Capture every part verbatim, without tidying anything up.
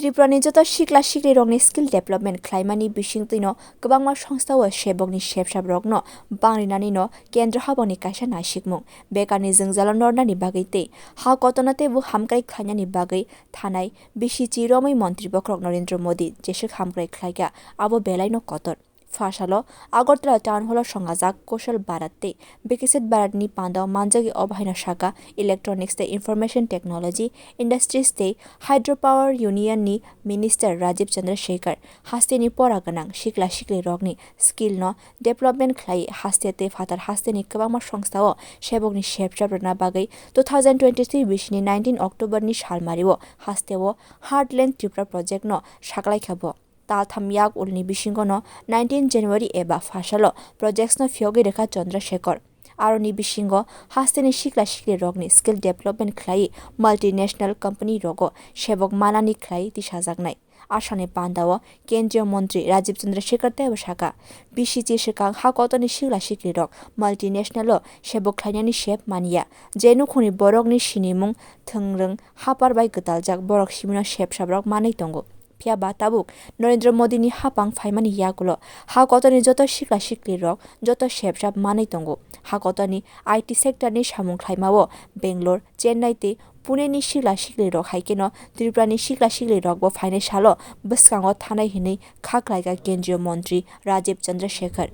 Tripurani joto sikla siklirokni skill development khlaimani bisingtwino kwbangma songstao sebokni sepsaprokno bang rinanino kendro habangni kaisa naisikmung bekarni jwngjalo nornani bagwi tei ha kotorno teibo hamkrai khlainani bagwi thanai bisichi romwi montri bokhorok Narendra Modi jeswk hamkrai khlaikha, abo belaino kotor. Phasalo Agartala Town Hall o songajak Kaushal Bharat tei Viksit Bharat ni pandao manjagwi obo haino sakha, Electronics tei Information Technology, Industries tei Hydropower Union ni Minister Rajiv Chandra Shekhar hasteni pora gwnang sikla sikli rokni skill no development khlai haste tei phatar hasteni kwbangma songstao sebokni sepsap rwna bagwi two thousand twenty-three bisini nineteen October ni salmario hasteo Heartland Tripura project no saklaikha bo. Taltham yak ulni bisingono nineteen January eba phasalo projects no phiyogwi rwkha Chandra Shekhar. Aroni bisingo hasteni sikla sikli rokni skill development khlai multinational company rogo sebok manani khlai tisajaknai. Asani pandao Kendriya Montri Rajiv Chandra Shekhar teibo sakha, B C G swkang ha kotorni sikla sikli rok multinational o sebok khlainani sep manya, je nukhungni borokni sinimung thwngrwng hapar bai gwtaljak borok simino sepsaprok manwi tongo. Phiya ba tabuk Narendra Modi ni hapang phaimani yagulo ha kotorni joto sikla sikli rok joto sepsap manwi tongo. Ha kotorni I T sector ni samung khlaimao Bangalore, Chennai tei Pune ni sikla sikli rok hai kheno Tripura ni sikla sikli rok bo phainai salo bwskango thanai hinwi kha khlaikha Kendriya Montri Rajiv Chandra Shekhar.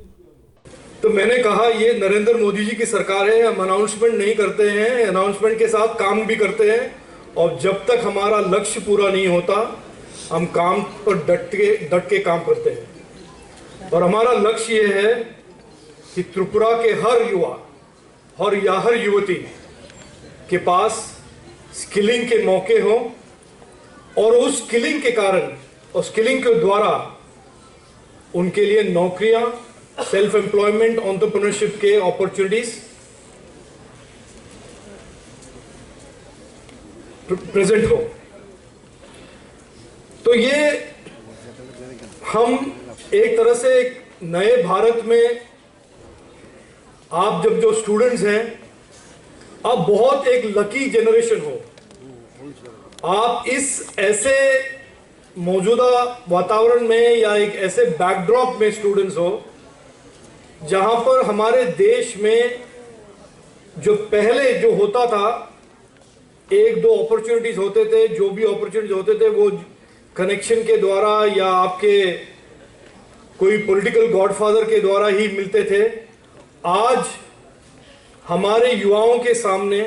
तो मैंने कहा, ये नरेंद्र मोदी जी की सरकार है, हम अनाउंसमेंट नहीं करते हैं, अनाउंसमेंट के साथ काम भी करते हैं, और जब तक हमारा लक्ष्य पूरा नहीं होता, हम काम पर डट के डट के काम करते हैं। और हमारा लक्ष्य ये है कि त्रिपुरा के हर युवा और या हर युवती के पास स्किलिंग के मौके हों, और उस स्किलिंग के कारण और स्किलिंग के द्वारा उनके लिए नौकरियां, सेल्फ एम्प्लॉयमेंट, एंटरप्रेन्योरशिप के अपॉर्चुनिटीज प्रेजेंट हो। तो ये हम एक तरह से एक नए भारत में आप जब जो स्टूडेंट्स हैं, आप बहुत एक लकी जनरेशन हो। आप इस ऐसे मौजूदा वातावरण में या एक ऐसे बैकड्रॉप में स्टूडेंट्स हो, जहां पर हमारे देश में जो पहले जो होता था, एक दो अपॉर्चुनिटीज होते थे, जो भी अपॉर्चुनिटीज होते थे वो कनेक्शन के द्वारा या आपके कोई पॉलिटिकल गॉडफादर के द्वारा ही मिलते थे। आज हमारे युवाओं के सामने,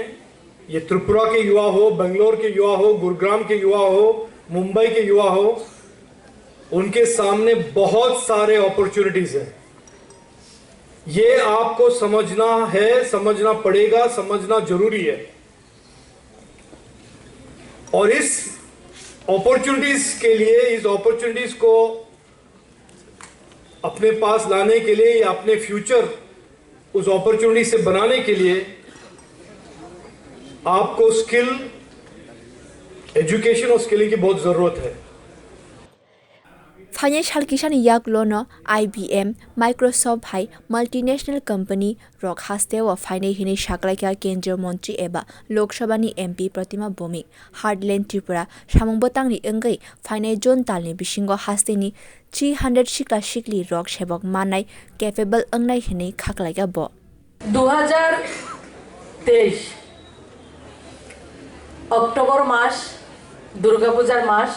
ये त्रिपुरा के युवा हो, बेंगलोर के युवा हो, गुरुग्राम के युवा हो, मुंबई के युवा हो, उनके सामने बहुत सारे अपॉर्चुनिटीज हैं। ये आपको समझना है, समझना पड़ेगा, समझना जरूरी है। और इस अपॉर्चुनिटीज के लिए, इस अपॉर्चुनिटीज को अपने पास लाने के लिए या अपने फ्यूचर उस अपॉर्चुनिटी से बनाने के लिए आपको स्किल, एजुकेशन और स्किलिंग की बहुत ज़रूरत है। Phainai sal kisani yagulono I B M, Microsoft hai multinational company rok hasteo phainai hinwi saklaikha Kendriya Montri eba Lok Sabha ni M P Pratima Bhowmik. Heartland Tripura samung bwtangni wngwi phainai June talni bisingo hasteni three hundred sikla sikli rok sebok mannai capable wngnai hinwi khaklaikha bo. দু হাজার তেইশ অক্টোবর মাস, দুর্গাপূজার মাস,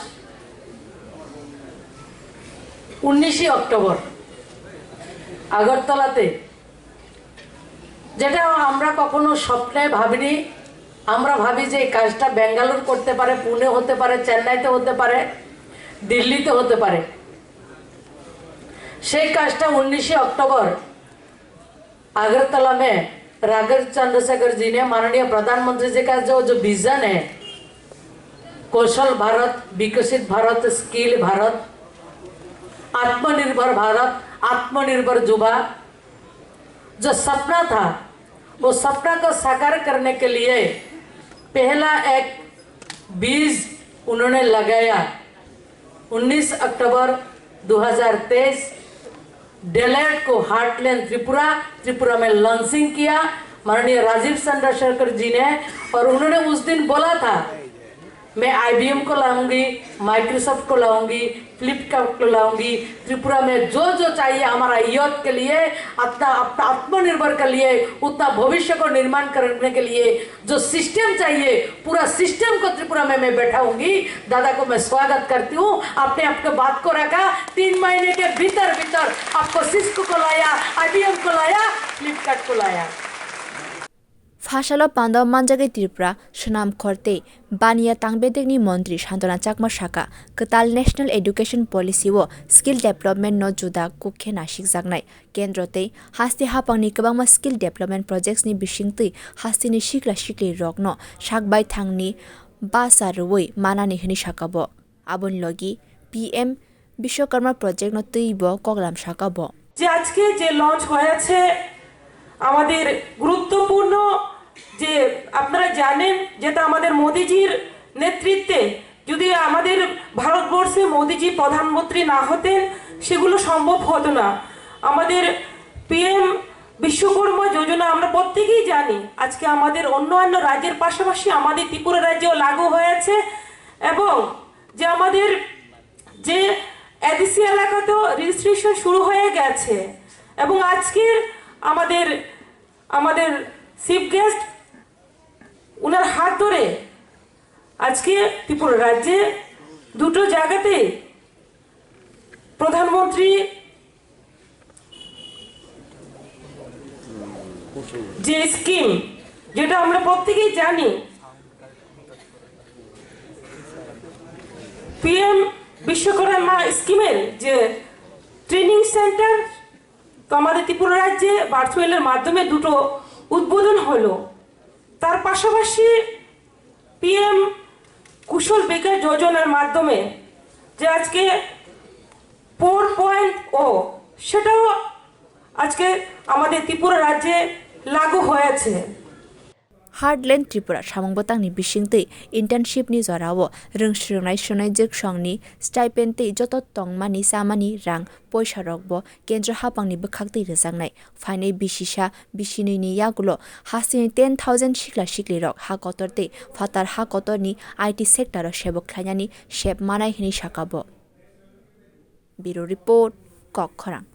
উনিশে অক্টোবর আগরতলাতে, যেটা আমরা কখনো স্বপ্নে ভাবিনি। আমরা ভাবি যে এই কাজটা ব্যাঙ্গালোর করতে পারে, পুনে হতে পারে, চেন্নাইতে হতে পারে, দিল্লিতে হতে পারে। সেই কাজটা উনিশে অক্টোবর আগরতলা মে রাঘব চন্দ্রশেখর জি নে, মাননীয় প্রধানমন্ত্রী জি কা যো যো ভিজন হে, কৌশল ভারত, বিকশিত ভারত, স্কিল ভারত, আত্মনির্ভর ভারত, আত্মনির্ভর যুবা, যো সপনা থা, ও সপনা কো সাকার করনে কে লিয়ে পেহলা এক বীজ উনহোনে লাগায়া। উনিশ অক্টোবর দু হাজার তেইশ, डेलैट को हार्टलैंड त्रिपुरा, त्रिपुरा में लॉन्चिंग किया माननीय राजीव चंद्रशेखर जी ने। और उन्होंने उस दिन बोला था मैं आईबीएम को लाऊंगी, माइक्रोसॉफ्ट को लाऊंगी, फ्लिपकार्ट को लाऊंगी। त्रिपुरा में जो जो चाहिए हमारा यूथ के लिए, अपना, अपना आत्मनिर्भर के लिए, उतना भविष्य को निर्माण करने के लिए जो सिस्टम चाहिए, पूरा सिस्टम को त्रिपुरा में मैं बैठाऊंगी। दादा को मैं स्वागत करती हूँ। आपने आपके बात को रखा, तीन महीने के भीतर भीतर आपको सिस्को को लाया, आईबीएम को लाया, फ्लिपकार्ट को लाया। Phasalo pando manjagwi Tripura, Sonam Khor tei Baniya Tangbedekni montri Santona Chakma sakha, kwtal National Education Policy o skill development no juda kuk khe nasikjaknai. Kendro tei haste haphangni kwbangma skill development projects ni bisingtwi hasteni sikla sikli rokno sak baithangni basa rwui manani hwnwi sakha bo. Aboni logi P M Bishwakarma project no twibo koklam sakha bo. যে আজকে যে লঞ্চ হয়েছে আমাদের গুরুত্বপূর্ণ, যে আপনারা জানেন যেটা আমাদের মোদিজির নেতৃত্বে যদি আমাদের ভারতবর্ষে মোদিজি প্রধানমন্ত্রী না হতেন, সেগুলো সম্ভব হতো না। আমাদের পিএম বিশ্বকর্মা যোজনা আমরা প্রত্যেকেই জানি, আজকে আমাদের অন্যান্য রাজ্যের পাশাপাশি আমাদের ত্রিপুরা রাজ্যেও লাগু হয়েছে এবং যে আমাদের যে এডিসি এলাকাতেও রেজিস্ট্রেশন শুরু হয়ে গেছে এবং আজকের আমাদের, আমাদের চিফ গেস্ট, ওনার হাত ধরে আজকে ত্রিপুরা রাজ্যে দুটো জায়গাতে প্রধানমন্ত্রী যে স্কিম, যেটা আমরা প্রত্যেকেই জানি, পিএম বিশ্বকর্মা স্কিমের যে ট্রেনিং সেন্টার, তো আমাদের ত্রিপুরা রাজ্যে ভার্চুয়ালের মাধ্যমে দুটো উদ্বোধন হলো। তার পাশাপাশি পিএম কুশল বিকাশ যোজনার মাধ্যমে যে আজকে ফোর পয়েন্ট ও, সেটাও আজকে আমাদের ত্রিপুরা রাজ্যে লাগু হয়েছে। Heartland Tripura samung bwtangni bisingtwi internship ni jorao rwng swrwngnai swrwngnaijwk songni stipend tei joto tongmani chamani rang poisa rokbo kendro haphangni bwkhaktwi rwjaknai. Phainai bisisa bisinwini yagulo hasteni ten thousand sikla siklirok ha kotor tei phatar ha kotorni I T sector o sebuk khlainani sep manai hwnwi sakha bo. Bureau Report, Kokkhorang.